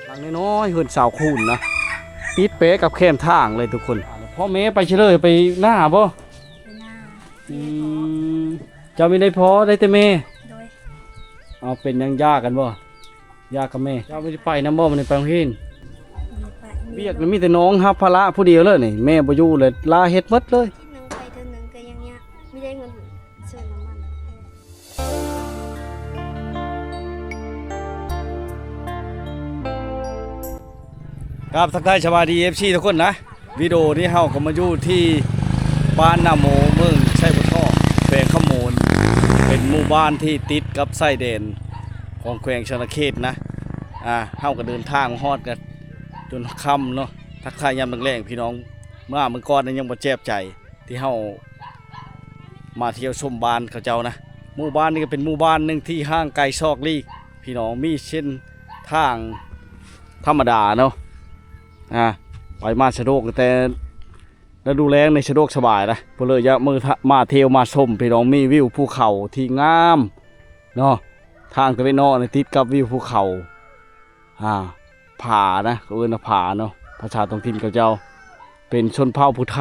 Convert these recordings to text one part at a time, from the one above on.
ຫຼັງນ້ອຍໆ ເຮືອນຊາວຄູນນະ ຕິດແປະກັບແຄມທາງເລີຍທຸກຄົນ. ພໍ່ແມ່ໄປໃສເລີຍ? ໄປນາບໍ່? ໄປນາ. ອືມ ເຈົ້າມີໄດ້ພໍ່ ໄດ້ແຕ່ແມ່? ໂດຍ. ເອົາ ເປັນຫຍັງ ຢ່າກັນບໍ່? ຢ່າກັບແມ່. ເຈົ້າບໍ່ໄດ້ໄປນຳບໍ່? ມື້ນີ້ໄປໂຮງຮຽນ? ບໍ່ໄດ້ໄປ. ວຽກນີ້ມີແຕ່ນ້ອງຮັບພາລະຜູ້ດຽວເລີຍນີ້. ແມ່ບໍ່ຢູ່ເລີຍ ລາເຮັດໝົດເລີຍ. ອາທິດໜຶ່ງໄປເທື່ອໜຶ່ງກໍຍັງຍາກ ມີແຕ່ເງິນຊື້ນ້ຳມັນ. ກາບທັກທາຍສະບາຍດີ ເອັຟຊີ ທຸກຄົນນະ. ວິດີໂອນີ້ເຮົາກໍມາຢູ່ທີ່ບ້ານນາໂມ ເມືອງໄຊບົວທອງ ແຂວງຄຳມ່ວນ ເປັນໝູ່ບ້ານທີ່ຕິດກັບຊາຍແດນຂອງແຂວງສະຫວັນນະເຂດນະ. ອ່າ ເຮົາກໍເດີນທາງມາຮອດກັນຈົນຄ່ຳເນາະ. ທັກທາຍຍາມແລງໆ ພີ່ນ້ອງ. ເມື່ອ ມື້ກ່ອນນີ້ຍັງບໍ່ແຈບໃຈ ທີ່ເຮົາມາທ່ຽວຊົມບ້ານເຂົາເຈົ້ານະ. ໝູ່ບ້ານນີ້ກໍເປັນໝູ່ບ້ານໜຶ່ງທີ່ຫ່າງໄກຊອກຫຼີກ ພີ່ນ້ອງ, ມີເສັ້ນທາງທຳມະດາເນາະ ອ່າ ໄປມາສະດວກ, ແຕ່ລະດູແລ້ງນີ້ສະດວກສະບາຍນະ. ເພິ່ນເລີຍຢາກມາ ມາທ່ຽວມາຊົມ ພີ່ນ້ອງ, ມີວິວພູເຂົາທີ່ງາມເນາະ. ທາງຕາເວັນອອກນີ້ຕິດກັບວິວພູເຂົາ ອ່າ ຜານະ, ເຂົາເອີ້ນວ່າຜາເນາະ ພາສາທ້ອງຖິ່ນເຂົາເຈົ້າ. ເປັນຊົນເຜົ່າຜູ້ໄທ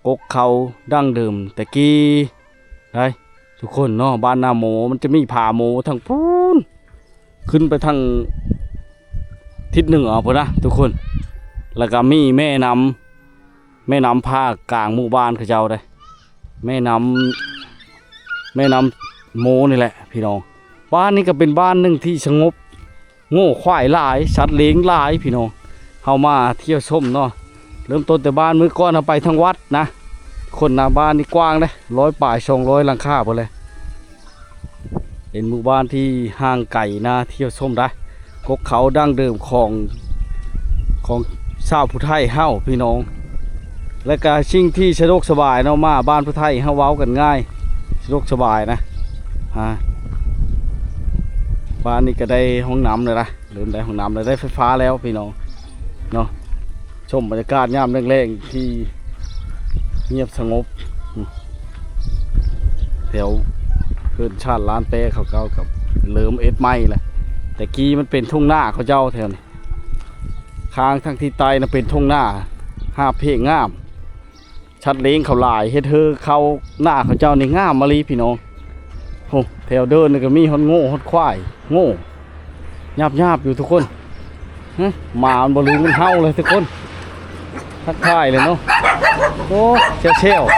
ກົກເຂົາດັ້ງເດີມແຕ່ກີ້ໄດ໋ທຸກຄົນເນາະ. ບ້ານນາໂມ ມັນຈະມີຜາໂມທາງພຸ້ນ ຂຶ້ນໄປທາງທິດເໜືອພຸ້ນນະທຸກຄົນ. ແລ້ວກໍມີແມ່ນ້ຳ ແມ່ນ້ຳຜ່າກາງໝູ່ບ້ານເຂົາເຈົ້າເດ້ ແມ່ນ້ຳ ແມ່ນ້ຳໂມນີ້ແຫຼະພີ່ນ້ອງ. ບ້ານນີ້ກໍເປັນບ້ານໜຶ່ງທີ່ສະຫງົບ, ງົວຄວາຍຫຼາຍ, ສັດລ້ຽງຫຼາຍພີ່ນ້ອງ. ເຮົາມາທ່ຽວຊົມເນາະ, ເລີ່ມຕົ້ນແຕ່ບ້ານ, ມື້ກ່ອນເຮົາໄປທາງວັດນະ. ຄົນນະ ບ້ານນີ້ກວ້າງເດ້, ຮ້ອຍປາຍ ສອງຮ້ອຍຫຼັງຄາພຸ້ນແຫຼະ. ເປັນໝູ່ບ້ານທີ່ຫ່າງໄກນາທ່ຽວຊົມໄດ໋. ກົກເຂົາດັ້ງເດີມຂອງ ຂອງຊາວຜູ້ໄທເຮົາພີ່ນ້ອງ. ແລ້ວກະສິ່ງທີ່ສະດວກສະບາຍເນາະ, ມາບ້ານຜູ້ໄທເຮົາເວົ້າກັນງ່າຍ ສະດວກສະບາຍນະ. ອ່າ ບ້ານນີ້ກໍໄດ້ຫ້ອງນ້ຳແລ້ວນະ, ເລີ່ມໄດ້ຫ້ອງນ້ຳແລ້ວ, ໄດ້ໄຟຟ້າແລ້ວພີ່ນ້ອງເນາະ. ຊົມບັນຍາກາດຍາມແລງໆທີ່ງຽບສະຫງົບ. ແຖວເຮືອນຊານລ້ານແປເຂົາເຈົ້າກໍເລີ່ມເຮັດໃໝ່ແລ້ວ. ແຕ່ກີ້ມັນເປັນທົ່ງນາເຂົາເຈົ້າແຖວນີ້, ຂ້າງທາງທິດໃຕ້ນະເປັນທົ່ງນາ ຫາບເພງງາມ. ສັດລ້ຽງເຂົາຫຼາຍ, ເຮັດເຮີເຂົ້ານາເຂົາເຈົ້ານີ້ງາມມາລີພີ່ນ້ອງ. ໂອ້ ແຖວເດີ່ນນີ້ກໍມີຮອດໂງ່ຮອດຄວາຍ, ໂງ່ຫຍາບໆຢູ່ທຸກຄົນ. ຫຶ ໝາມັນບໍ່ລືມ ມັນເຫົ່າເລີຍທຸກຄົນ. ທັກທາຍເລີຍເນາະ. ໂອ້ ແຊວໆ.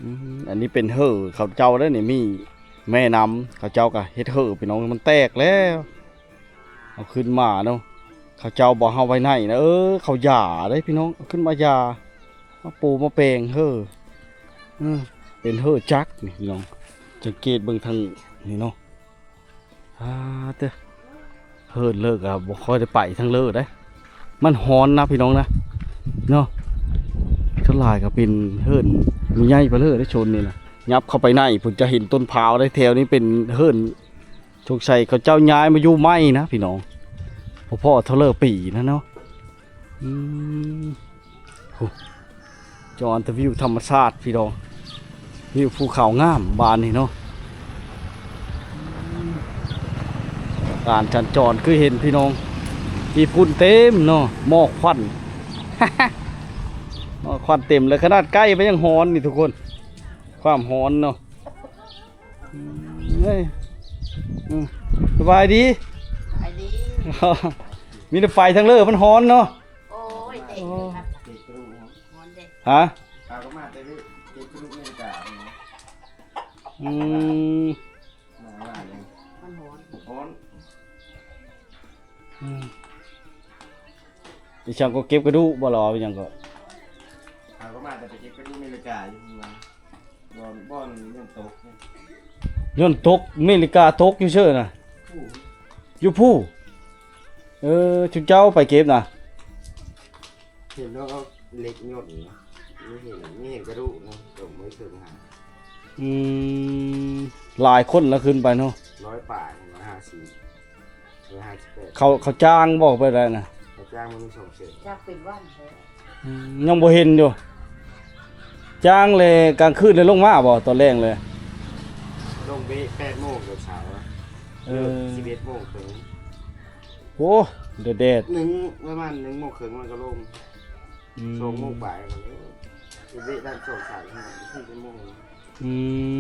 ອືມ ອັນນີ້ເປັນເຫີເຂົາເຈົ້າເດ້ນີ້, ມີແມ່ນ້ຳ ເຂົາເຈົ້າກໍເຮັດເຫີພີ່ນ້ອງ, ມັນແຕກແລ້ວ ເອົາຂຶ້ນມາເນາະ. ເຂົາເຈົ້າບໍ່ເອົາໄວ້ໃນນະ, ເອີ ເຂົາຢາເດ້ພີ່ນ້ອງ, ເອົາຂຶ້ນມາຢາ ມາປູມາແປງເຫີ. ເອີ ເປັນເຫີຈັກນີ້ພີ່ນ້ອງ, ສັງເກດເບິ່ງທາງນີ້ເນາະ. ອາ ເຕີ ເຫີນເລີກະບໍ່ຄ່ອຍໄດ້ໄປທາງເລີເດ້, ມັນຮ້ອນນະພີ່ນ້ອງນະ ເນາະ. ສ່ວນຫຼາຍກໍເປັນເຫີນໝູ່ໃຫຍ່ໄປເລີເດ້ ໂຊນນີ້ນະ. ຫຍັບເຂົ້າໄປໃນພຸ້ນຈະເຫັນຕົ້ນພ້າວເດ້, ແຖວນີ້ເປັນເຫີນ ສົງໄສເຂົາເຈົ້າຍ້າຍມາຢູ່ໃໝ່ນະພີ່ນ້ອງ, ບໍ່ພໍເທົ່າເລີປີນະເນາະ. ອືມ ໂອ້ ຈອນແຕ່ວິວທຳມະຊາດພີ່ນ້ອງ, ວິວພູເຂົາງາມບ້ານນີ້ເນາະ. ການສັນຈອນຄືເຫັນພີ່ນ້ອງ, ມີຝຸ່ນເຕັມເນາະ, ໝອກຄວັນ ໝອກຄວັນເຕັມເລີຍ, ຂະໜາດໃກ້ໄປຍັງຮ້ອນນີ້ທຸກຄົນ, ຄວາມຮ້ອນເນາະ. ອືມ ເອີຍ ອືມ ສະບາຍດີ ສະບາຍດີ. ມີແຕ່ໄປທາງເລີ ມັນຮ້ອນເນາະ. ໂອ້ຍ ໂອ້ ຮ້ອນເດ້. ຮະ? ເອົາກໍມາແຕ່ເກັບກະດູກອາເມລິກາເນາະ. ອືມ ມັນຮ້ອນ ຮ້ອນ. ອືມ ອີຫຍັງກໍເກັບກະດູກບໍ່ລະ ອີຫຍັງກໍ ເອົາກໍມາແຕ່ໄປເກັບກະດູກອາເມລິກາຢູ່. ບ່ອນ ບ່ອນຍ້ອນຕົກ ຍ້ອນຕົກ ອາເມລິກາຕົກຢູ່ເຊີນະ ຢູ່ພູ້. ເອີ ຊຸມເຈົ້າໄປເກັບນະ ເຫັນແລ້ວກໍເຫຼັກຍ້ອນນະ ມີເຫັນ ມີເຫັນກະດູກນະ ຕົກມື້ເຖິງຫາ. ອືມ ຫຼາຍຄົນລະຂຶ້ນໄປເນາະ ຮ້ອຍປາຍ ຮ້ອຍຫ້າສິບ ຮ້ອຍຫ້າສິບແປດ. ເຂົາ ເຂົາຈ້າງບໍ່ໄປໄດ້ນະ ເຂົາຈ້າງມື້ໜຶ່ງສອງແສນ ຢາກເປັນຫວັນແທ້. ອືມ ຍັງບໍ່ເຫັນຢູ່ ຈ້າງແລ້ວກາງຄືນແລ້ວລົງມາບໍ່ ຕອນແລງເລີຍ? ລົງເບະແປດໂມງຕອນເຊົ້າ ເອີ ເລີກສິບເອັດໂມງເຄິ່ງ. ໂອ້ ແດດ ໜຶ່ງ ປະມານໜຶ່ງໂມງເຄິ່ງມັນກໍລົງ ອືມ ສອງໂມງປາຍກໍເລີກ ເບະດ້ານສອງສາມ ສີ່ຊົ່ວໂມງ. ອື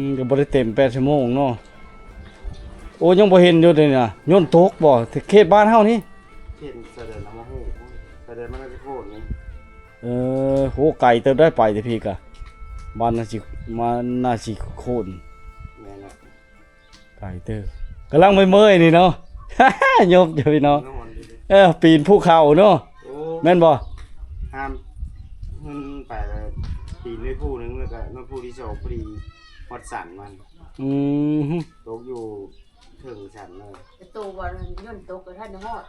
ມ ກໍບໍ່ໄດ້ເຕັມແປດຊົ່ວໂມງເນາະ. ໂອ້ ຍັງບໍ່ເຫັນຢູ່ເດນີ້ນະ. ໂຍນຕົກບໍ່ ເຂດບ້ານເຮົານີ້? ເຂດຊາຍແດນນຳມາໂຮງ ຊາຍແດນມານາຊິໂຄນນີ້. ເອີ ໂຫ ໄກເຕີບໄດ໋ ໄປແຕ່ພີ້ກະ ບ້ານນາຊິ ມານາຊິໂຄນ. ແມ່ນລະ. ໄກເຕີບ ກຳລັງເມື່ອຍໆນີ້ເນາະ ຍົບຢູ່ພີ່ນ້ອງ. ເອີ ປີນພູເຂົາເນາະ. ໂອ້ ແມ່ນບໍ່? ຫ້າມຂຶ້ນໄປ ປີນໄດ້ພູໜຶ່ງ ແລ້ວກໍນອນພູທີສອງ ພໍດີຮອດສັນມັນ. ອືມ ຕົກຢູ່ເທິງສັນເລີຍ. ໂຕວ່າຍົນຕົກກໍທັນໄດ້ຮອດ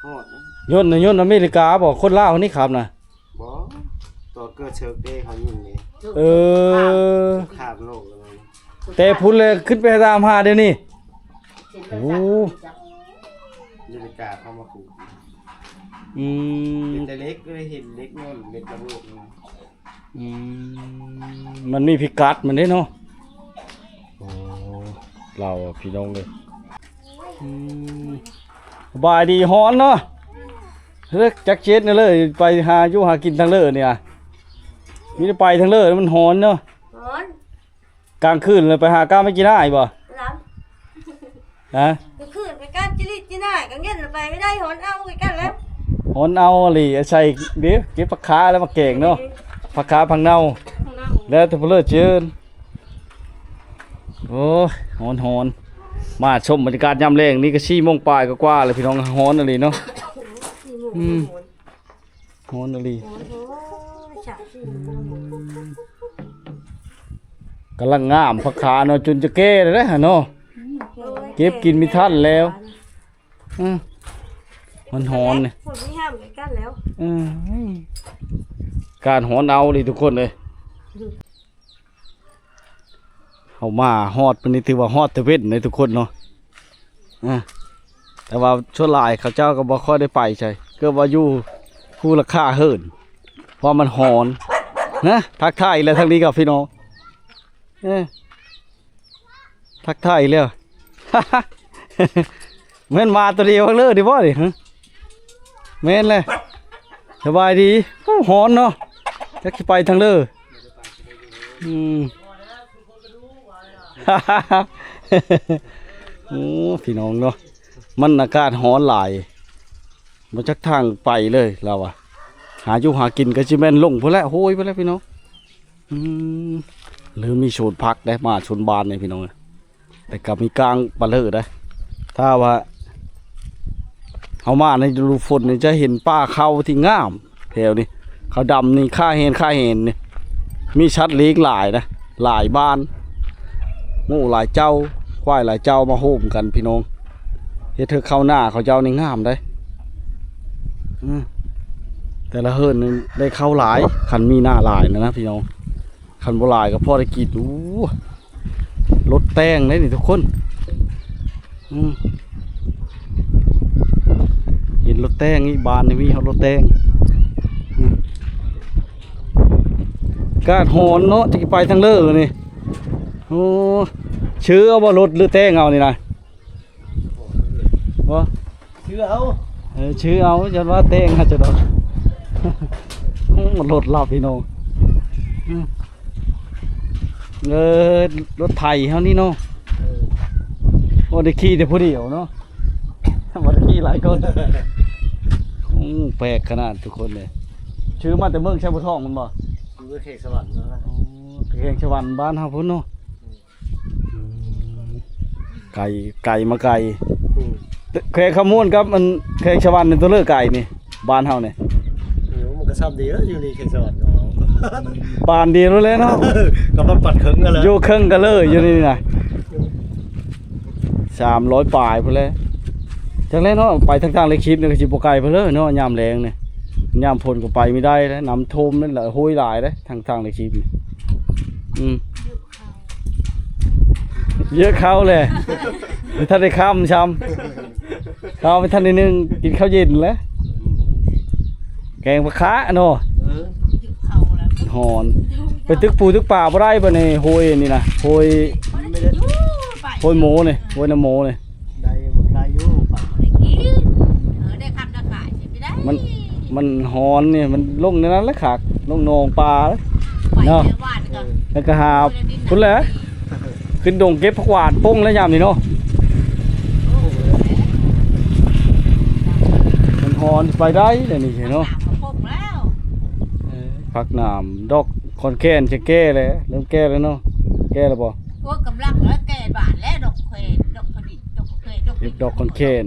ຮອດນະ. ຍົນນະ ຍົນອາເມລິກາບໍ່? ຄົນລາວນີ້ຂັບນະ. ບໍ່ ຕອນເກີດເຊີກເດ້ ເຂົາຍິງເດ້. ເອີ ຂ້າມໂລກເລີຍ. ແຕ່ພຸ້ນແຫຼະ ຂຶ້ນໄປຕາມຫາດຽວນີ້. ໂອ້ ເຮັດໄປສາມປີຈັກ ເດລິກາເຂົ້າມາຂູດ. ອືມ ເປັນແຕ່ເຫຼັກ ກໍໄດ້ເຫັນເຫຼັກໂຍນ ເຫຼັກລະເບີດ. ອືມ ມັນມີພິກັດມັນເດ້ເນາະ. ໂອ້ ລາວພີ່ນ້ອງເອີຍ. ອືມ ສະບາຍດີ ຮ້ອນເນາະ. ເອີ ຈັກເຈັດນີ້ເລີຍ ໄປຫາຢູ່ຫາກິນທາງເລີນີ້ອະ ມີແຕ່ໄປທາງເລີ ມັນຮ້ອນເນາະ. ຮ້ອນ ກາງຄືນເລີຍໄປຫາກ້າມໄປກິນອ້າຍບໍ່? ຫຼັບ ຮະ? ກາງຄືນໄປກ້າມຈີລີຈີນອ້າຍ ກາງເວັນລະໄປໄດ້ ຮ້ອນເອົາຄືກັນແລ້ວ. ຮ້ອນເອົາອີ່ຫຼີ ອາໄສເດ້ ເກັບຜັກຄາແລ້ວມາແກງເນາະ. ເອີ ຜັກຄາຜັກເນົ່າ ຜັກເນົ່າ ແລ້ວແຕ່ເພິ່ນເລີດເຈີນ. ໂອ້ຍ ຮ້ອນໆ ມາຊົມບັນຍາກາດຍາມແລງນີ້ກໍສີ່ໂມງປາຍກວ່າໆແລ້ວພີ່ນ້ອງ. ຮ້ອນອີ່ຫຼີເນາະ. ສີ່ໂມງ ອືມ ຮ້ອນ ຮ້ອນອີ່ຫຼີ. ໂອ້ໂຫ ສາມສີ່ໂມງ ກຳລັງງາມຜັກຄາເນາະ ຈົນຈະແກ່ແລ້ວເນາະ. ອືມ ໂອ້ຍ ເກັບກິນບໍ່ທັນແລ້ວ. ອືມ ມັນຮ້ອນນີ້ ຝົນມີຫ້າມໃກ້ກັນແລ້ວ. ອືມ ການຮ້ອນເອົາເລີຍທຸກຄົນເອີຍ. ເຮົາມາຮອດປານນີ້ຖືວ່າຮອດແຕ່ເວັນເດ້ທຸກຄົນເນາະ. ອາ ແຕ່ວ່າສ່ວນຫຼາຍເຂົາເຈົ້າກໍບໍ່ຄ່ອຍໄດ້ໄປໃສ ເກີດວ່າຢູ່ພູຫຼັງຄາເຫີນ ເພາະວ່າມັນຮ້ອນນະ. ທັກທາຍອີກແລ້ວທາງນີ້ກໍພີ່ນ້ອງ ເອີ ທັກທາຍອີກແລ້ວ. ແມ່ນມາຕົວດຽວເລີຍນີ້ບໍ່ນີ້? ແມ່ນແຫຼະ. ສະບາຍດີ. ໂອ້ ຮ້ອນເນາະ ຈັກຊິໄປທາງເລີ. ອືມ ໂອ້ ພີ່ນ້ອງເນາະ ມັນອາກາດຮ້ອນຫຼາຍ ບໍ່ຈັກທາງໄປເລີຍລາວວ່າ. ຫາຢູ່ຫາກິນກໍຊິແມ່ນລົງພຸ້ນແຫຼະ ໂຫຍພຸ້ນແຫຼະພີ່ນ້ອງ. ອືມ ຫຼືມີສວນຜັກໄດ໋ ມາຊົມບ້ານນີ້ພີ່ນ້ອງ. ແຕ່ກໍມີກາງປະເລີໄດ໋. ຖ້າວ່າເຮົາມາໃນລະດູຝົນນີ້ ຈະເຫັນປ່າເຂົ້າທີ່ງາມແຖວນີ້. ເຂົ້າດຳນີ້ ຄາແຮນ ຄາແຮນນີ້ ມີສັດລ້ຽງຫຼາຍນະ ຫຼາຍບ້ານ. ງູຫຼາຍເຈົ້າ ຄວາຍຫຼາຍເຈົ້າມາໂຮມກັນພີ່ນ້ອງ. ເຮັດໃຫ້ເຂົ້ານາເຂົາເຈົ້ານີ້ງາມໄດ໋. ອືມ ແຕ່ລະເຮືອນນີ້ໄດ້ເຂົ້າຫຼາຍ ຄັນມີນາຫຼາຍນະ ນະພີ່ນ້ອງ. ຄັນບໍ່ຫຼາຍກໍພໍໄດ້ກິນ. ໂອ້ ລົດແຕ່ງເດ້ນີ້ທຸກຄົນ. ອືມ ເຫັນລົດແຕ່ງນີ້ ບ້ານນີ້ມີຮອດລົດແຕ່ງ. ອືມ ກາດຮ້ອນເນາະ ຈະໄປທາງເລີນີ້. ໂອ້ ຊື້ເອົາບໍ່ລົດ ຫຼືແຕ່ງເອົານີ້ນະ? ບໍ່ ຊື້ເອົາ. ເອີ ຊື້ເອົາ ຢ້ານວ່າແຕ່ງເອົາຈະດອກ. ໂອ້ ລົດລາວພີ່ນ້ອງ. ອືມ ເອີ ລົດໄຖເຮົານີ້ເນາະ. ເອີ ໂອ້ ໄດ້ຂີ່ແຕ່ຜູ້ດຽວເນາະ ບໍ່ໄດ້ຂີ່ຫຼາຍຄົນ. ໂອ້ ແປກຂະໜາດທຸກຄົນເລີຍ. ຊື້ມາແຕ່ເມືອງໄຊບູທອງພຸ້ນບໍ່? ຢູ່ແຂວງສະຫວັນເນາະ. ອໍ ແຂວງສະຫວັນບ້ານເຮົາພຸ້ນເນາະ. ອືມ ອືມ ໄກ ໄກມາໄກ. ອືມ ແຂວງຄຳມ່ວນກັບອັນແຂວງສະຫວັນນີ້ ຕົວເລີກໄກນີ້ ບ້ານເຮົານີ້. ໂອ້ ມັນກໍຊ່ຳດຽວຢູ່ນີ້ ແຂວງສະຫວັນເນາະ. ປານດຽວແລ້ວເນາະ ກໍມັນປັດເຄິ່ງກັນແລ້ວ ຢູ່ເຄິ່ງກັນເລີຍຢູ່ນີ້ນະ. ສາມຮ້ອຍປາຍພຸ້ນແຫຼະ. ຈັ່ງໃດເນາະ ໄປທາງທາງເລຂິບນີ້ກໍຊິບໍ່ໄກປານໃດເນາະ ຍາມແລ້ງນີ້. ຍາມຝົນກໍໄປບໍ່ໄດ້ແລ້ວ ນ້ຳຖ້ວມນັ້ນແຫຼະ ໂຫຍຫຼາຍເດ້ ທາງທາງເລຂິບນີ້. ອືມ ເຍອະເຂົ້າແຫຼະ ບໍ່ທັນໄດ້ຄ່ຳຊ້ຳ ເຂົ້າໄປທັນໜ້ອຍໜຶ່ງ ກິນເຂົ້າເຢັນແຫຼະ ແກງປາຄາເນາະ. ເອີ ຫິວເຂົ້າແລ້ວ ຮ້ອນ. ໄປຕຶກປູຕຶກປາບໍ່ໄດ້ບັດນີ້ ໂຮຍນີ້ນະ ໂຮຍ ມັນຊິຢູ່ໄປ ໂຮຍໝູນີ້ ໂຮຍນ້ຳໝູນີ້ ໄດ້ ໄດ້ຢູ່ ໄປ ບໍ່ໄດ້ກິນ ເອີ ໄດ້ຄຳລະຂາຍຊິໄປໄດ້ ມັນ ມັນຮ້ອນນີ້ ມັນລົງໃນນັ້ນແຫຼະຄັກ ລົງໜອງປາເນາະ ແລ້ວກໍຫາພຸ້ນແຫຼະ ຂຶ້ນດົງເກັບຜັກຫວານປົງແລ້ວຍາມນີ້ເນາະ ມັນຮ້ອນ ໄປໄດ້ແລ້ວນີ້ເນາະ ເອີ ຜັກໜາມ ດອກຂອນແກ່ນຈະແກ່ແລ້ວ ເລີ່ມແກ່ແລ້ວເນາະ ແກ່ແລ້ວບໍ່? ໂອ້ຍ ກຳລັງແລ້ວ ແກ່ບານແລ້ວ ດອກແຄນ ດອກຂະນິດ ດອກແຄນ ດອກ ເກັບດອກຂອນແກ່ນ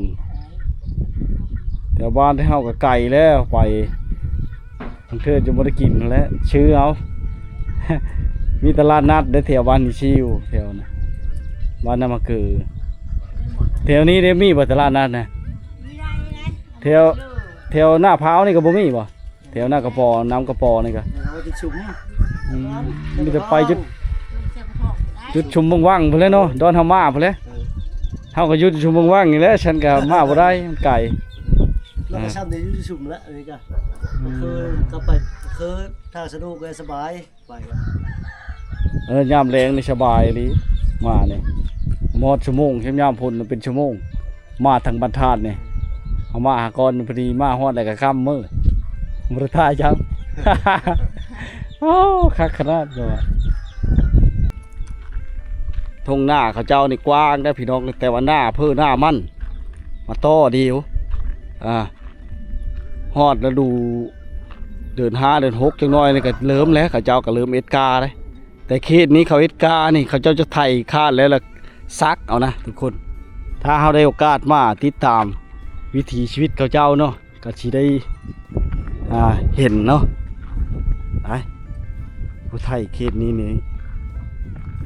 ແຖວບ້ານເຮົາກໍໄກແລ້ວ ໄປ ບາງເທື່ອຈະບໍ່ໄດ້ກິນແຫຼະ ຊື້ເອົາ ມີຕະຫຼາດນັດເດ້ແຖວບ້ານນີ້ຊິວ ແຖວນະ ບ້ານນາມາເກີ ແຖວນີ້ເດ້ ມີບໍ່ຕະຫຼາດນັດນະ? ແຖວ ແຖວໜ້າພາວນີ້ກໍບໍ່ມີບໍ່? ແຖວໜ້າກະປໍ ນຳກະປໍນີ້ກະ ເອົາໄວ້ກິນຊຸມ ອືມ ມີແຕ່ໄປຈຸດ ຈຸດຊຸມວັງໆພຸ້ນແຫຼະເນາະ ດອນເຮົາມາພຸ້ນແຫຼະ ເອີ ເຮົາກໍຢູ່ຈຸດຊຸມວັງໆນີ້ແຫຼະ ສັນກໍມາບໍ່ໄດ້ ມັນໄກ ແລ້ວກໍຊ່ຳໄດ້ຢູ່ຊຸມລະ ອັນນີ້ກໍ ອືມ ຄືກັບໄປ ຄືຖ້າສະດວກກໍສະບາຍ ໄປ ເອີ ຍາມແລງນີ້ສະບາຍອີ່ຫຼີ ມານີ້ ມາຮອດຊົ່ວໂມງ ຍາມພຸ້ນເປັນຊົ່ວໂມງ ມາທາງບ້ານທາດນີ້ ເຮົາມາຫາກ່ອນ ພໍດີມາຮອດແລ້ວກໍຄ່ຳມື້ ບໍ່ໄດ້ຖ່າຍຫຍັງ ໂອ້ ຄັກຂະໜາດ ວ່າ ທົ່ງນາເຂົາເຈົ້ານີ້ກວ້າງເດ້ພີ່ນ້ອງ ແຕ່ວ່ານາເພີນາມັນ ມາຕໍ່ດຽວ ອ່າ ຮອດລະດູເດືອນຫ້າເດືອນຫົກ ຈັກໜ້ອຍນີ້ກໍເລີ່ມແລ້ວ ເຂົາເຈົ້າກໍເລີ່ມເອັດກ້າເດ້ ແຕ່ເຂດນີ້ເຂົາເຮັດກ້ານີ້ ເຂົາເຈົ້າຈະໄຖຄາດແລ້ວ ແລ້ວສັກເອົານະທຸກຄົນ ຖ້າເຮົາໄດ້ໂອກາດມາຕິດຕາມວິຖີຊີວິດເຂົາເຈົ້າເນາະ ກໍຊິໄດ້ ອ່າ ເຫັນເນາະ ໄປ ຜູ້ໄຖເຂດນີ້ນີ້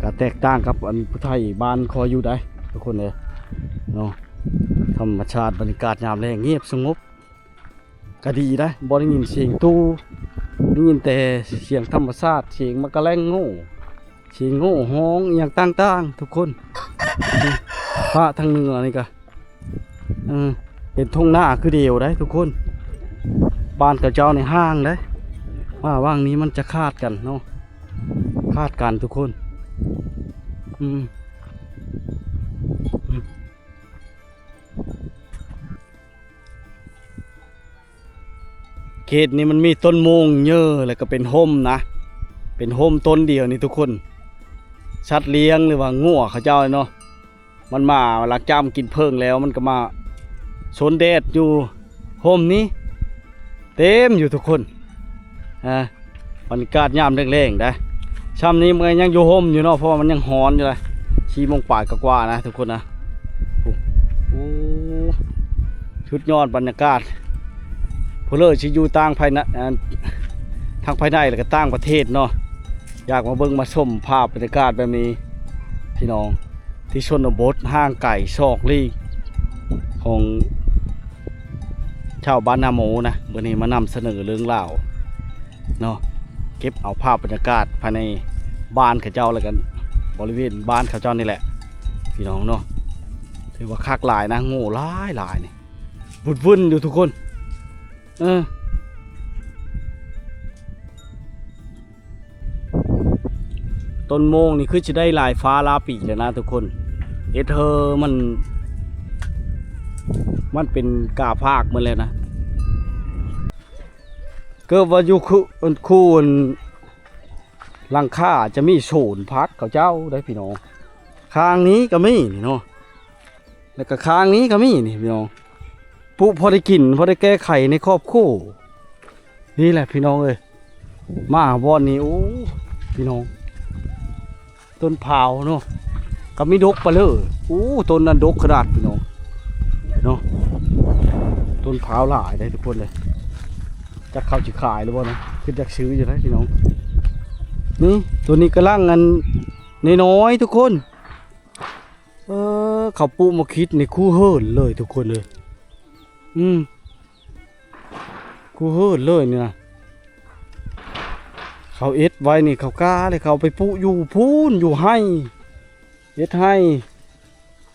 ກໍແຕກຕ່າງກັບອັນຜູ້ໄຖບ້ານຂ້ອຍຢູ່ໃດ໋ ທຸກຄົນເອີຍເນາະ ທຳມະຊາດ ບັນຍາກາດຍາມແລງງຽບສະຫງົບ ກະດີໄດ໋ ບໍ່ໄດ້ຍິນສຽງຕູ້ ໄດ້ຍິນແຕ່ສຽງທຳມະຊາດ ສຽງໝາກກະແລ້ງໂງ່ ສຽງໂງ່ຮ້ອງອີ່ຫຍັງຕ່າງໆ ທຸກຄົນ ພາກທາງເໜືອນີ້ກະ ເອີ ເປັນທົ່ງນາຄືດຽວໄດ໋ທຸກຄົນ ບ້ານເຂົາເຈົ້ານີ້ຫ່າງໄດ໋ ວ່າຫວ່າງນີ້ມັນຈະຂາດກັນເນາະ ຂາດກັນທຸກຄົນ ອືມ ອືມ. ເຂດນີ້ມັນມີຕົ້ນໂມງເຍີ ແລ້ວກໍເປັນຮົ່ມນະ ເປັນຮົ່ມຕົ້ນດຽວນີ້ທຸກຄົນ ສັດລ້ຽງ ຫຼືວ່າງົວເຂົາເຈົ້າເນາະ ມັນມາຫຼັງຈາກມັນກິນເຜິ້ງແລ້ວ ມັນກໍມາຊົນແດດຢູ່ຮົ່ມນີ້ ເຕັມຢູ່ທຸກຄົນ ອ່າ ບັນຍາກາດຍາມແລງໆໄດ໋ ຊ່ຳນີ້ມັນກໍຍັງຢູ່ຮົ່ມຢູ່ເນາະ ເພາະວ່າມັນຍັງຮ້ອນຢູ່ເດ ສີ່ໂມງປາຍກວ່າໆນະທຸກຄົນນະ ໂອ້ ໂອ້ ສຸດຍອດບັນຍາກາດ ຜູ້ເລີຍຊິຢູ່ຕ່າງພາຍໃນ ອ່າ ທັງພາຍໃນ ແລ້ວກໍຕ່າງປະເທດເນາະ ຢາກມາເບິ່ງມາຊົມພາບບັນຍາກາດແບບນີ້ ພີ່ນ້ອງ ທີ່ຊົນນະບົດຫ່າງໄກສອກຫຼີກຂອງ ຊາວບ້ານນາໂມນະ ມື້ນີ້ມານຳສະເໜີເລື່ອງລາວເນາະ ເກັບເອົາພາບບັນຍາກາດພາຍໃນບ້ານເຂົາເຈົ້າ ແລ້ວກັນບໍລິເວນບ້ານເຂົາເຈົ້ານີ້ແຫຼະ ພີ່ນ້ອງເນາະ ຖືວ່າຄັກຫຼາຍນະ ໂງ່ຫຼາຍໆນີ້ ວຸ່ນໆຢູ່ທຸກຄົນ ເອີ. ຕົ້ນໂມງນີ້ຄືຊິໄດ້ຫຼາຍຟ້າຫຼາຍປີແລ້ວນະທຸກຄົນ ເຮັດເຮີມັນ ມັນເປັນກາພາກໝົດແລ້ວນະ ເກີດວ່າຢູ່ ຄູ ຄູ ຫຼັງຄາຈະມີສວນຜັກເຂົາເຈົ້າໄດ໋ພີ່ນ້ອງ ຂ້າງນີ້ກໍມີນີ້ເນາະ ແລ້ວກໍຂ້າງນີ້ກໍມີນີ້ພີ່ນ້ອງ ປູກພໍໄດ້ກິນ ພໍໄດ້ແກ້ໄຂໃນຄອບຄົວ ນີ້ແຫຼະພີ່ນ້ອງເອີຍ ມາບ່ອນນີ້ ໂອ້ ພີ່ນ້ອງ ຕົ້ນພ້າວເນາະ ກໍມີດົກປະເລີ ໂອ້ ຕົ້ນນັ້ນດົກຂະໜາດພີ່ນ້ອງເນາະ ຕົ້ນພ້າວຫຼາຍເດ້ທຸກຄົນເດ້ ຈັກເຂົາຊິຂາຍຫຼືບໍ່ເນາະ ຄືຢາກຊື້ຢູ່ເດ້ພີ່ນ້ອງ ນີ້ ໂຕນີ້ກຳລັງອັນນ້ອຍໆທຸກຄົນ ເອີ ເຂົາປູກໝາກຂິດນີ້ຄູ່ເຫີນເລີຍທຸກຄົນເອີຍ ອືມ ຄູ່ເຫີນເລີຍນີ້ນະ ເຂົາເອັດໄວ້ນີ້ ເຂົາກ້າເລີຍ ເຂົາໄປປູກຢູ່ພຸ້ນ ຢູ່ໄຮ່ ເຮັດໄຮ່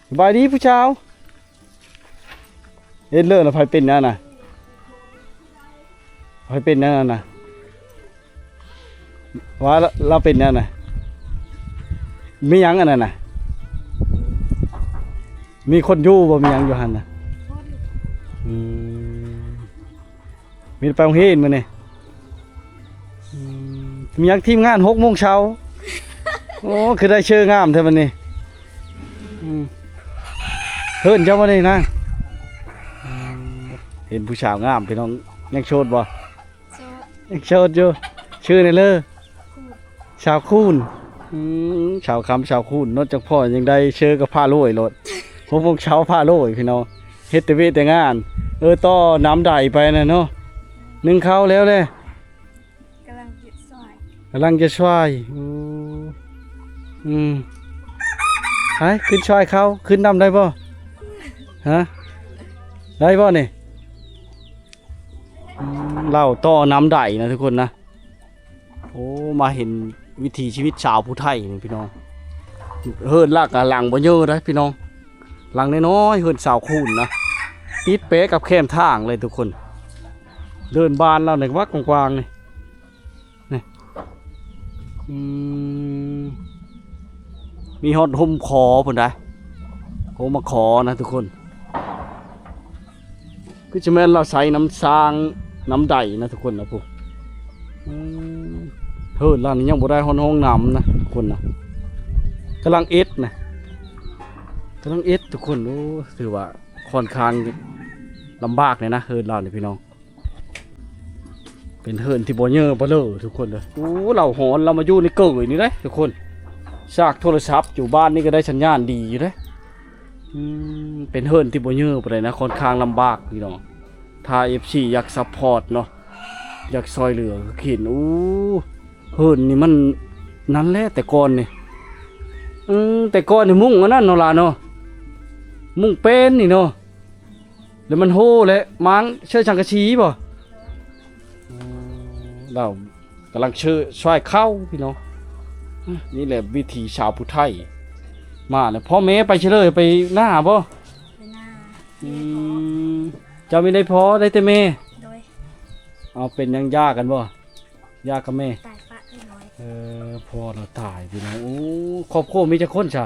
ສະບາຍດີຜູ້ສາວ ເຮັດເລີຍລະ ໃຜເປັນແນວນັ້ນນະ ໃຜເປັນແນວນັ້ນນະ ວ່າລາວເປັນຫຍັງນະ? ມີຫຍັງອັນນັ້ນນະ? ມີຄົນຢູ່ບໍ່? ມີຫຍັງຢູ່ຫັ້ນນະ? ອືມ ມີແຕ່ໄປໂຮງຮຽນມື້ນີ້. ອືມ ມີຫຍັງທີມງານ ຫົກໂມງເຊົ້າ. ໂອ້ ຄືໄດ້ເຊີງາມແທ້ບັດນີ້. ອືມ ເຮີນເຈົ້າບໍ່ນີ້ນາງ? ອືມ ເຫັນຜູ້ສາວງາມພີ່ນ້ອງ. ຍັງໂສດບໍ່? ໂສດ ຍັງໂສດຢູ່. ຊື່ແນວເລີ? ສາວຄູນ. ອືມ ສາວຄຳ ສາວຄູນເນາະ. ຈັກພໍຍັງໄດ້ເຊີກັບພາໂລຍໂລດ. ຫົກໂມງເຊົ້າພາໂລຍພີ່ນ້ອງ. ເຮັດແຕ່ວຽກແຕ່ງານ. ເອີ ຕໍ່ນ້ຳໄດໄປນະເນາະ. ໜຶ້ງເຂົ້າແລ້ວແຫຼະ. ກຳລັງຈະຊ່ວຍ ກຳລັງຈະຊ່ວຍ. ໂອ້ ອືມ ໄປຂຶ້ນຊ່ວຍເຂົ້າ. ຂຶ້ນນຳໄດ້ບໍ່? ຮະ ໄດ້ບໍ່ນີ້? ອືມ ເຫຼົ່າຕໍ່ນ້ຳໄດນະທຸກຄົນນະ. ໂອ້ ມາເຫັນວິຖີຊີວິດຊາວຜູ້ໄທນີ້ພີ່ນ້ອງ. ເຮືອນລາວກະຫຼັງບໍ່ເຍີະເດ້ພີ່ນ້ອງ. ຫຼັງນ້ອຍໆ ເຮືອນຊາວຄູນນະ ຕິດແປະກັບແຄມທາງເລີຍທຸກຄົນ. ເດີ່ນບານລາວນີ້ກວ້າງໆ ນີ້ ນີ້ ອືມ ມີຮອດຮົ່ມຄໍພຸ້ນໃດ໋. ໂອ້ ມາຂໍນະທຸກຄົນ. ຄືຈະແມ່ນລາວໃຊ້ນ້ຳສ້າງນ້ຳໄດນະທຸກຄົນນະ. ຜູ້ ອືມ ເຮີນລາວນີ້ຍັງບໍ່ໄດ້ຮອດຫ້ອງນ້ຳນະທຸກຄົນນະ. ກຳລັງເຮັດນະ ກຳລັງເຮັດທຸກຄົນ. ໂອ້ ຖືວ່າຄ່ອນຂ້າງລຳບາກແດ່ນະ ເຮີນລາວນີ້ພີ່ນ້ອງ. ເປັນເຮືອນທີ່ບໍ່ເຍີະປານເລີທຸກຄົນເດີ. ໂອ້ ລາວຮ້ອນ ລາວມາຢູ່ໃນເກີຍນີ້ເດ້ທຸກຄົນ. ຊາກໂທລະສັບຢູ່ບ້ານນີ້ກໍໄດ້ສັນຍານດີຢູ່ເດ້. ອືມ ເປັນເຮືອນທີ່ບໍ່ເຍີະປານໃດນະ ຄ່ອນຂ້າງລຳບາກພີ່ນ້ອງ. ຖ້າເອັຟຊີຢາກຊັບພອດເນາະ ຢາກຊ່ອຍເຫຼືອກໍເຫັນ. ໂອ້ ເຮືອນນີ້ມັນນັ້ນແຫຼະແຕ່ກ່ອນນີ້. ອືມ ແຕ່ກ່ອນນີ້ມຸ້ງອັນນັ້ນເນາະຫຼານເນາະ ມຸ້ງເປັນນີ້ເນາະ. ແລ້ວມັນໂຮແຫຼະ ມ້າງເຊີສັງກະສີບໍ່? ອືມ ລາວກຳລັງເຊີຊ່ວຍເຂົ້າພີ່ນ້ອງ. ນີ້ແຫຼະວິຖີຊາວຜູ້ໄທ. ມາແລ້ວ ພໍ່ແມ່ໄປໃສເລີຍ? ໄປນາບໍ່? ໄປນາ. ອືມ ເຈົ້າມີໄດ້ພໍ່ ໄດ້ແຕ່ແມ່? ໂດຍ. ເອົາ ເປັນຫຍັງ ຢ່າກັນບໍ່? ຢ່າກັບແມ່? ຕາຍປະແຕ່ນ້ອຍ. ເອີ ພໍ່ລາວຕາຍພີ່ນ້ອງ. ໂອ້ ຄອບຄົວມີຈັກຄົນຊະ?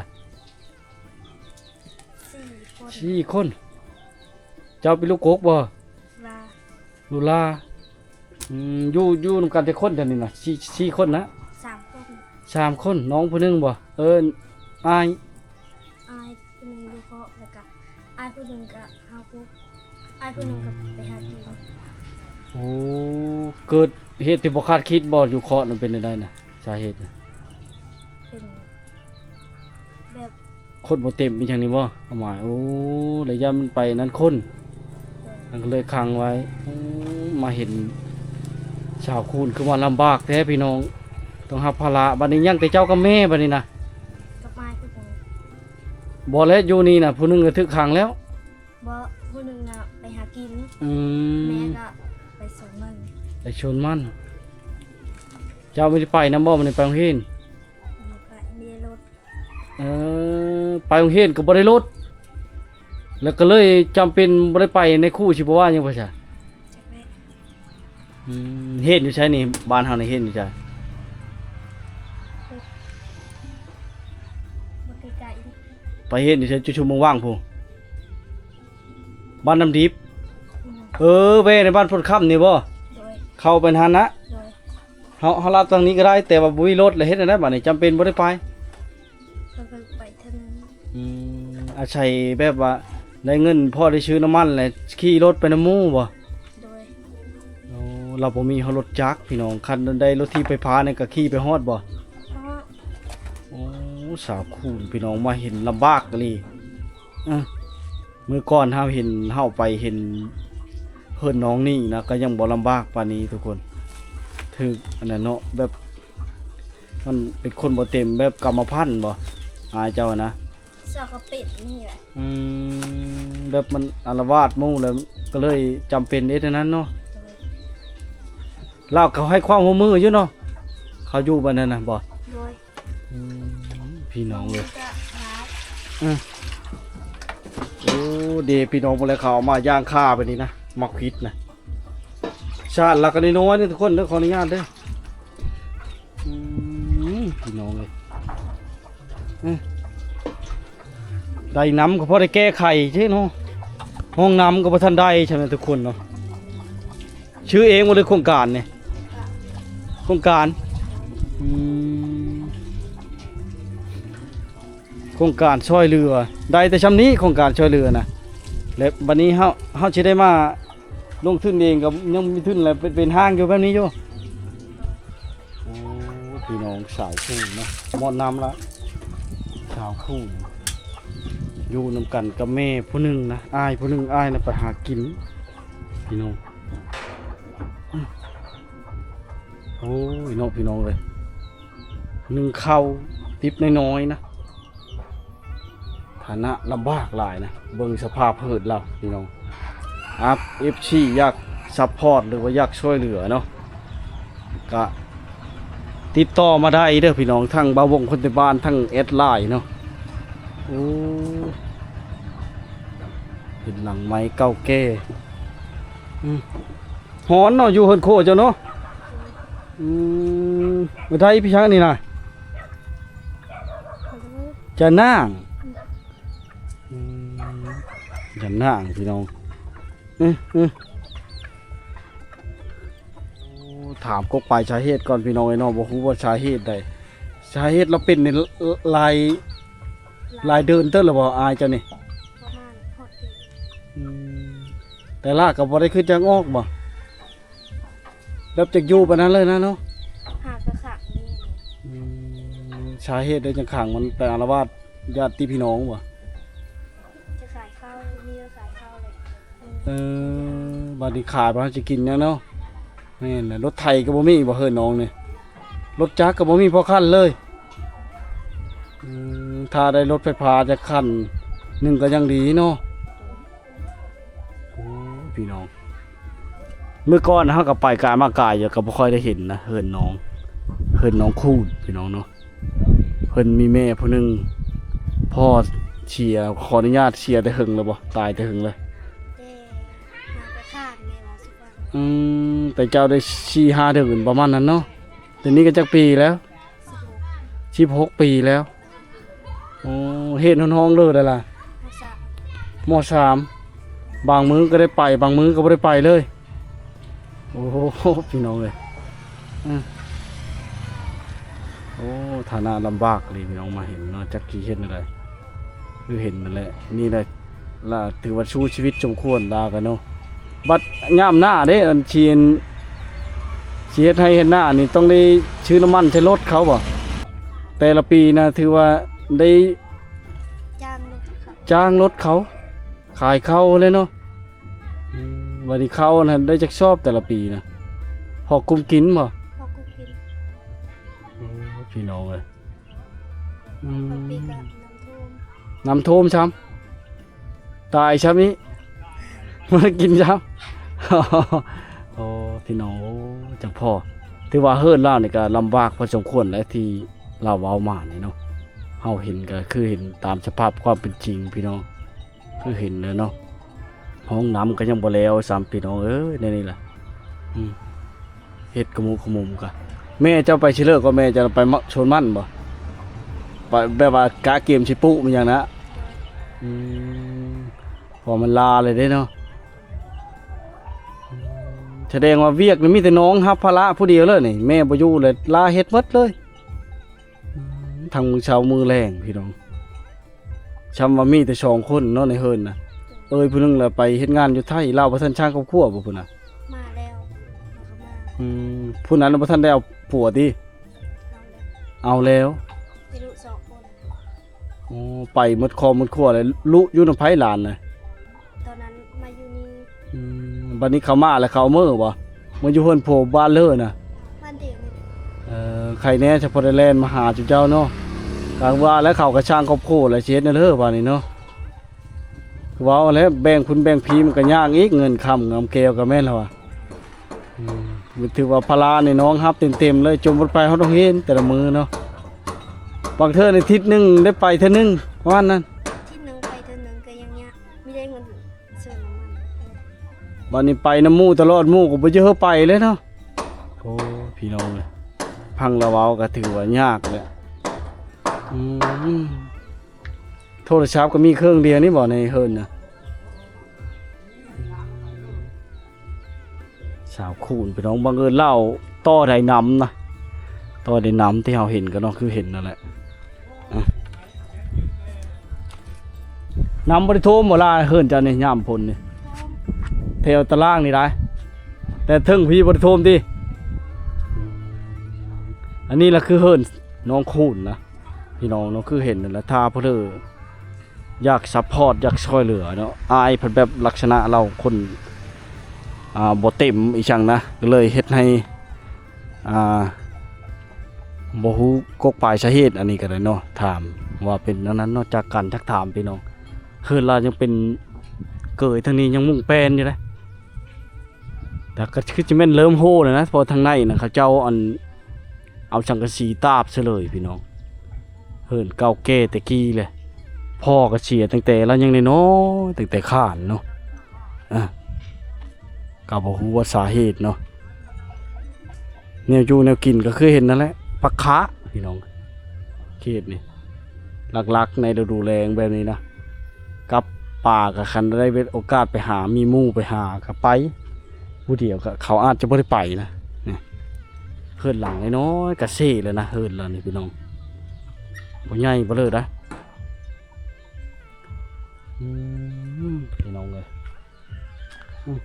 ສີ່ຄົນ. ສີ່ຄົນ. ເຈົ້າເປັນລູກກົກບໍ່? ລາ. ລູກຫຼ້າ. ອືມ ຢູ່ ຢູ່ນຳກັນຈັກຄົນດຽວນີ້ນະ? ສີ່ ສີ່ຄົນນະ? ສາມຄົນ. ສາມຄົນ. ນ້ອງຜູ້ໜຶ່ງບໍ່? ເອີ ອ້າຍ ອ້າຍຜູ້ໜຶ່ງຢູ່ເຄາະ ແລ້ວກະອ້າຍຜູ້ໜຶ່ງກະເຮົາຜູ້ ອ້າຍຜູ້ໜຶ່ງກໍໄປຫາກິນ. ໂອ້ ເກີດເຫດທີ່ບໍ່ຄາດຄິດບໍ່? ຢູ່ເຄາະນັ້ນເປັນແນວໃດນະ? ສາເຫດນະ ເປັນແບບຄົນບໍ່ເຕັມອີຫຍັງນີ້ບໍ່? ຄວາມໝາຍ ໂອ້ ລະຢ້ານມັນໄປນັ້ນຄົນ ໂດຍ ມັນກໍເລີຍຂັງໄວ້. ໂອ້ ມາເຫັນຊາວຄູນຄືວ່າລຳບາກແທ້ພີ່ນ້ອງ ຕ້ອງຮັບພາລະ. ບັດນີ້ຍັງແຕ່ເຈົ້າກັບແມ່ບັດນີ້ນະ? ກັບອ້າຍຜູ້ໜຶ່ງ. ບໍ່ແລະ ຢູ່ນີ້ນະ ຜູ້ໜຶ່ງກໍຖືກຂັງແລ້ວ. ບໍ່ ຜູ້ໜຶ່ງນະໄປຫາກິນ. ອືມ ແມ່ກໍໄປສວນມັນ. ໄປສວນມັນ. ເຈົ້າບໍ່ໄດ້ໄປນຳບໍ່? ບໍ່ໄດ້ໄປໂຮງຮຽນ. ບໍ່ໄປ ມີແຕ່ລົດ. ເອີ ໄປໂຮງຮຽນກໍບໍ່ໄດ້ລົດ ແລ້ວກໍເລີຍຈຳເປັນບໍ່ໄດ້ໄປ. ນາຍຄູຊິບໍ່ວ່າຫຍັງບໍ່ຊະ? ຈັກແຫຼະ. ອືມ ຮຽນຢູ່ໃສນີ້? ບ້ານເຮົານີ້ຮຽນຢູ່ໃສ? ບໍ່ໄກໆ. ໄປຮຽນຢູ່ໃສ? ຢູ່ຊຸມວັງໆ ພຸ້ນ ບ້ານນ້ຳດິບ. ອືມ ເອີ ແວ່ໃນບ້ານໂພນຄຳນີ້ບໍ່? ໂດຍ. ເຂົ້າໄປຫັ້ນນະ? ໂດຍ. ເຮົາ ເຮົາລັດທາງນີ້ກໍໄດ້ ແຕ່ວ່າບໍ່ມີລົດ ແລ້ວເຮັດແນວໃດບາດນີ້? ຈຳເປັນບໍ່ໄດ້ໄປ. ເພິ່ນກໍໄປເທື່ອໜຶ່ງ. ອືມ ອາໄສແບບວ່າໄດ້ເງິນພໍໄດ້ຊື້ນ້ຳມັນ ແລ້ວຂີ່ລົດໄປນຳໝູ່ບໍ່? ໂດຍ. ໂອ້ ລາວບໍ່ມີຮອດລົດຈັກພີ່ນ້ອງ ຄັນໄດ້ລົດຖີບໄຟຟ້ານີ້ກໍຂີ່ໄປຮອດບໍ່? ຮອດ. ໂອ້ ສາວຄູນພີ່ນ້ອງ ມາເຫັນລຳບາກອີ່ຫຼີ. ເອີ ມື້ກ່ອນເຮົາເຫັນ ເຮົາໄປເຫັນເຮືອນນ້ອງນີ້ນະ ກໍຍັງບໍ່ລຳບາກປານນີ້ທຸກຄົນ. ຖືກອັນນັ້ນເນາະ ແບບມັນເປັນຄົນບໍ່ເຕັມ ແບບກຳມະພັນບໍ່ ອ້າຍເຈົ້ານະ? ສອກກະເປັນນີ້ແຫຼະ. ອືມ ແບບມັນອາລະວາດໝູ່ ແລ້ວກໍເລີຍຈຳເປັນເຮັດອັນນັ້ນເນາະ. ໂດຍ. ລາວກໍໃຫ້ຄວາມຮ່ວມມືຢູ່ເນາະ ເຂົາຢູ່ບັດນັ້ນນະບໍ່? ໂດຍ. ອືມ ພີ່ນ້ອງເອີຍ ເອີ ໂອ້ ເດ ພີ່ນ້ອງ ເບິ່ງແລ້ວ ເຂົາເອົາມາຢ່າງຄາແບບນີ້ນະ ໝາກພິດນະ. ຊາດລະກໍນ້ອຍໆ ນີ້ທຸກຄົນເດີ ຂໍອະນຸຍາດເດີ. ອືມ ໄດ້ນ້ຳກໍພໍໄດ້ແກ້ໄຂເດ້ເນາະ. ຫ້ອງນ້ຳກໍບໍ່ທັນໄດ້ຊັ້ນນະທຸກຄົນເນາະ. ຊື້ເອງບໍ່ ຫຼືໂຄງການນີ້? ໂຄງການ. ອືມ ໂຄງການຊ່ອຍເຫຼືອ ໄດ້ແຕ່ຊ່ຳນີ້ ໂຄງການຊ່ອຍເຫຼືອນະ. ແລະບັດນີ້ເຮົາ ເຮົາຊິໄດ້ມາລົງທຶນເອງ ກໍຍັງມີທຶນ ແລະເປັນ ເປັນຫ້າງຢູ່ແບບນີ້ຢູ່. ໂອ້ ພີ່ນ້ອງສາວຄູນເນາະ ໝົດນ້ຳລະ ສາວຄູນ ຢູ່ນຳກັນກັບແມ່ຜູ້ໜຶ່ງນະ ອ້າຍຜູ້ໜຶ່ງ ອ້າຍນະໄປຫາກິນ ພີ່ນ້ອງ. ໂອ້ຍເນາະ ພີ່ນ້ອງເອີຍ ໜຶ່ງເຂົ້າຕິບນ້ອຍໆນະ. ຖານະລຳບາກຫຼາຍນະ ເບິ່ງສະພາບເຮີດລາວພີ່ນ້ອງ. ອາ ເອັຟຊີ ຢາກຊັບພອດ ຫຼືວ່າຢາກຊ່ວຍເຫຼືອເນາະ ກະຕິດຕໍ່ມາໄດ້ເດີພີ່ນ້ອງ ທັງບ່າວວົງຄົນໃນບ້ານ ທັງແອັດໄລນ໌ເນາະ. ໂອ້ ເປັນຫຼັງໄມ້ເກົ່າແກ່. ອືມ ຮ້ອນເນາະ ຢູ່ເຮືອນຄົວເຈົ້າເນາະ. ອືມ ບໍ່ໄດ້ພີ່ຊ້າງນີ້ນະ ຈະນາງ. ອືມ ຈະນາງພີ່ນ້ອງ. ອື ອື ໂອ້ ຖາມກົກປາຍສາເຫດກ່ອນພີ່ນ້ອງເອີຍເນາະ ບໍ່ຮູ້ວ່າສາເຫດໃດ ສາເຫດລາວເປັນນີ້ ຫຼາຍ ຫຼາຍເດືອນເຕີບແລ້ວບໍ່ ອ້າຍເຈົ້ານີ້? ປະມານຮອດປີ. ອືມ ແຕ່ລາວກໍບໍ່ໄດ້ຄິດຢາກອອກບໍ່? ແບບຈະຢູ່ປານນັ້ນເລີຍນະເນາະ. ຫາກໍຂັງນີ້. ອືມ ສາເຫດໃດຈັ່ງຂັງ ມັນໄປອາລະວາດຍາດຕິພີ່ນ້ອງບໍ່? ຈະຂາຍເຂົ້າ ມີແຕ່ຂາຍເຂົ້າແຫຼະ. ເອີ ບາດນີ້ຂາຍບໍ່ທັນຊິກິນຫຍັງເນາະ. ແມ່ນແຫຼະ ລົດໄຖກໍບໍ່ມີບໍ່ເຮີ້ນນ້ອງນີ້ ລົດຈັກກໍບໍ່ມີພໍຄັນເລີຍ. ອືມ ຖ້າໄດ້ລົດໄຟຟ້າຈັກຄັນໜຶ່ງກໍຍັງດີເນາະ. ໂອ້ ພີ່ນ້ອງ ມື້ກ່ອນເຮົາກໍໄປກາຍມາກາຍຢູ່ ກໍບໍ່ຄ່ອຍໄດ້ເຫັນນະ ເຮືອນນ້ອງ ເຮືອນນ້ອງຄູນ ພີ່ນ້ອງເນາະ. ເພິ່ນມີແມ່ຜູ້ໜຶ່ງ ພໍ່ເສຍ ຂໍອະນຸຍາດ ເສຍແຕ່ເຫິງແລ້ວບໍ່? ຕາຍແຕ່ເຫິງແລ້ວ. ແຕ່ຫາກະຂາດແມ່ວ່າຊິຟັງ. ອືມ ແຕ່ເຈົ້າໄດ້ສີ່ຫ້າເດືອນປະມານນັ້ນເນາະ. ດຽວນີ້ກໍຈັກປີແລ້ວ? ສິບຫົກ ສິບຫົກປີແລ້ວ. ໂອ້ ຮຽນຮອດຫ້ອງເລີຍໄດ໋ລະ? ມໍສາມ ມໍສາມ ບາງມື້ກໍໄດ້ໄປ ບາງມື້ກໍບໍ່ໄດ້ໄປເລີຍ. ໂອ້ ພີ່ນ້ອງເອີຍ ອື ໂອ້ ຖານະລຳບາກອີ່ຫຼີ ພີ່ນ້ອງມາເຫັນເນາະ ຈັກຊິເຮັດແນວໃດ ຄືເຫັນນັ້ນແຫຼະ ນີ້ແຫຼະ ລະຖືວ່າສູ້ຊີວິດສົມຄວນລາວກະເນາະ. ບັດຍາມໜ້າເດ້ ອັນຊິ ຊິເຮັດໄຮ່ເຮັດນານີ້ ຕ້ອງໄດ້ຊື້ນ້ຳມັນໃສ່ລົດເຂົາບໍ່? ແຕ່ລະປີນະ ຖືວ່າໄດ້ ຈ້າງລົດເຂົາ ຈ້າງລົດເຂົາ ຂາຍເຂົ້າເລີຍເນາະ. ອືມ ບັດນີ້ເຂົ້າຫັ້ນໄດ້ຈັກສອບແຕ່ລະປີນະ? ພໍກຸມກິນບໍ່? ພໍກຸມກິນ. ໂອ້ ພີ່ນ້ອງເອີຍ ອືມ ບາງປີກໍນ້ຳຖ້ວມ ນ້ຳຖ້ວມຊ້ຳ ຕາຍຊ້ຳອີກ ບໍ່ໄດ້ກິນຊ້ຳ. ໂອ້ ພີ່ນ້ອງ ໂອ້ ຈັ່ງພໍ ຖືວ່າເຮືອນລາວນີ້ກໍລຳບາກພໍສົມຄວນແຫຼະ ທີ່ລາວເວົ້າມານີ້ເນາະ. ເຮົາເຫັນກໍຄືເຫັນຕາມສະພາບຄວາມເປັນຈິງ ພີ່ນ້ອງ. ຄືເຫັນແລ້ວເນາະ ຫ້ອງນ້ຳກໍຍັງບໍ່ແລ້ວຊ້ຳ ພີ່ນ້ອງເອີຍ ແນວນີ້ລະ ອືມ ເຮັດຂະໝຸກຂະໝຸມກະ. ແມ່ເຈົ້າໄປຊິເລີກກໍ ແມ່ເຈົ້າໄປສວນມັນບໍ່? ໄປແບບວ່າກະກຽມຊິປູກມັນຫຍັງນະ? ອືມ ເພາະມັນລາເລີຍເດ້ເນາະ. ອືມ ສະແດງວ່າວຽກນີ້ມີແຕ່ນ້ອງຮັບພາລະຜູ້ດຽວເລີຍນີ້ ແມ່ບໍ່ຢູ່ເລີຍ ລາເຮັດໝົດເລີຍ. ອືມ ທັງມື້ເຊົ້າມື້ແລງ ພີ່ນ້ອງ. ຊ່ຳວ່າມີແຕ່ສອງຄົນເນາະໃນເຮືອນນະ. ເອີຍຜູ້ໜຶ່ງລະໄປເຮັດງານຢູ່ໄທ ລາວບໍ່ທັນສ້າງຄອບຄົວບໍ່ພຸ້ນນະ? ມາແລ້ວ ມາກໍມາ. ອືມ ຜູ້ນັ້ນບໍ່ທັນໄດ້ເອົາຜົວຕິ? ເອົາແລ້ວ ເອົາແລ້ວ ມີລູກສອງຄົນ. ໂອ້ ໄປໝົດຄອບໝົດຄົວແລ້ວ. ລູກຢູ່ນຳໃຜຫຼານນະ? ຕອນນັ້ນມາຢູ່ນີ້. ອືມ ບັດນີ້ເຂົາມາແລ້ວເຂົາເມືອບໍ່? ມາຢູ່ເຮືອນຜົວບ້ານເລີນະ? ບ້ານດຽວນີ້. ເອີ ໄຄແນ່ ສະພໍໄດ້ແລ່ນມາຫາເຈົ້າເນາະ. ກະວ່າແລ້ວເຂົາກໍສ້າງຄອບຄົວແລ້ວ ຊິເຮັດແນວເດີບາດນີ້ເນາະ. ເວົ້າແລ້ວແບ່ງພຸ້ນແບ່ງພີມັນກໍຍາກອີກ ເງິນຄຳງຳແກ້ວກໍແມ່ນແລ້ວວ່າ. ອືມ ຖືວ່າພາລະນີ້ນ້ອງຮັບເຕັມໆເລີຍ ຈົນບໍ່ໄປຮອດໂຮງຮຽນແຕ່ລະມື້ເນາະ. ບາງເທື່ອໃນທິດໜຶ່ງໄດ້ໄປເທື່ອໜຶ່ງ ປະມານນັ້ນ. ທິດໜຶ່ງໄປເທື່ອໜຶ່ງກໍຍັງຍາກ ມີແຕ່ເງິນ ຊື້ນ້ຳມັນ. ບັດນີ້ໄປນຳໝູ່ຕະຫຼອດ ໝູ່ກໍບໍ່ຢາກໃຫ້ໄປເລີຍເນາະ. ໂອ້ ພີ່ນ້ອງເອີຍ ຟັງລາວເວົ້າກໍຖືວ່າຍາກແຫຼະ. ອືມ ໂທລະສັບກໍມີເຄື່ອງດຽວນີ້ບໍ່ໃນເຮືອນນະ? ຊາວຄູນພີ່ນ້ອງ ບັງເອີນລາວຕໍ່ໄດ້ນຳນະ ຕໍ່ໄດ້ນຳທີ່ເຮົາເຫັນກັນເນາະ ຄືເຫັນນັ້ນແຫຼະ. ອະ ນ້ຳບໍ່ໄດ້ຖ້ວມບໍ່ລະ ເຮືອນເຈົ້ານີ້ຍາມຝົນນີ້? ແຖວຕາລ່າງນີ້ໄດ໋ ແຕ່ເທິງພີ້ບໍ່ໄດ້ຖ້ວມຕິ? ອັນນີ້ລະຄືເຮືອນນ້ອງຄູນນະ ພີ່ນ້ອງເນາະ ຄືເຫັນນັ້ນແຫຼະ. ຖ້າຜູ້ໃດຢາກຊັບພອດ ຢາກຊ່ວຍເຫຼືອເນາະ ອ້າຍເພິ່ນແບບລັກສະນະລາວຄົນ ອ່າ ບໍ່ເຕັມອີ່ຫຍັງນະ ກໍເລີຍເຮັດໃຫ້ ອ່າ ບໍ່ຮູ້ກົກປາຍສາເຫດ ອັນນີ້ກໍໄດ້ເນາະ ຖາມວ່າເປັນແນວນັ້ນເນາະ ຈາກການທັກຖາມພີ່ນ້ອງ. ເຮືອນລາວຍັງເປັນເກີຍທາງນີ້ ຍັງມຸງແປ້ນຢູ່ເດ້ ແຕ່ກໍຄືຊິແມ່ນເລີ່ມໂຮແລ້ວນະ ເພາະທາງໃນນະ ເຂົາເຈົ້າອັນ ເອົາສັງກະສີຕາບຊະເລີຍພີ່ນ້ອງ. ເຮືອນເກົ່າແກ່ແຕ່ກີ້ແຫຼະ ພໍ່ກໍເສຍຕັ້ງແຕ່ລາວຍັງນ້ອຍໆ ຕັ້ງແຕ່ຄານເນາະ. ອາ ກໍບໍ່ຮູ້ວ່າສາເຫດເນາະ. ແນວຢູ່ແນວກິນກໍຄືເຫັນນັ້ນແຫຼະ ປາຄາພີ່ນ້ອງ. ເຂດນີ້ຫຼັກໆໃນລະດູແລ້ງແບບນີ້ນະ ກັບປາກໍຄັນໄດ້ໂອກາດໄປຫາ ມີໝູ່ໄປຫາກໍໄປ ຜູ້ດຽວກໍເຂົາອາດຈະບໍ່ໄດ້ໄປນະ. ນີ້ເຮືອນຫຼັງນ້ອຍໆກະເຊແລ້ວນະ ເຮືອນລາວນີ້ພີ່ນ້ອງ ບໍ່ໃຫຍ່ບໍ່ເລີດນະ. ອືມ ພີ່ນ້ອງເອີຍ ອືມ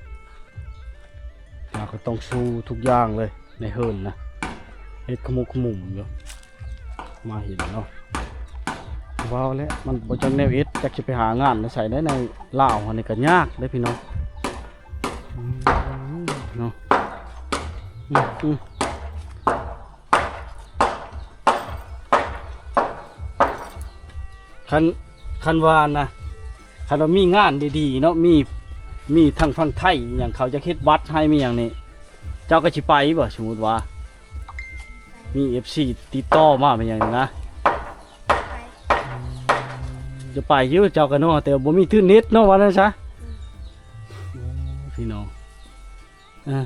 ເຮົາກໍຕ້ອງສູ້ທຸກຢ່າງເລີຍໃນເຮືອນນະ ເຮັດຂະໝຸກຂະໝຸມຢູ່. ມາເຫັນເນາະ ເວົ້າແລ້ວມັນບໍ່ຈັກແນວເຮັດ ຈັກຊິໄປຫາງານໃນໃສໄດ້ ໃນລາວເຮົານີ້ກໍຍາກເດ້ພີ່ນ້ອງ ອືມ ເນາະ. ອືມ ອືມ ຄັນ ຄັນວ່ານະ ຄັນວ່າມີງານດີໆເນາະ ມີ ມີທາງຝັ່ງໄທອີ່ຫຍັງ ເຂົາຈະເຮັດບັດໃຫ້ ມີຫຍັງນີ້ ເຈົ້າກໍຊິໄປບໍ່? ສົມມຸດວ່າມີເອັຟຊີຕິດຕໍ່ມາ ມີຫຍັງນີ້ນະ ຈະໄປຢູ່ເຈົ້າກໍເນາະ ແຕ່ວ່າບໍ່ມີທຶນເຮັດເນາະ ວ່າຊັ້ນຊະ ອືມ ພີ່ນ້ອງ. ອ່າ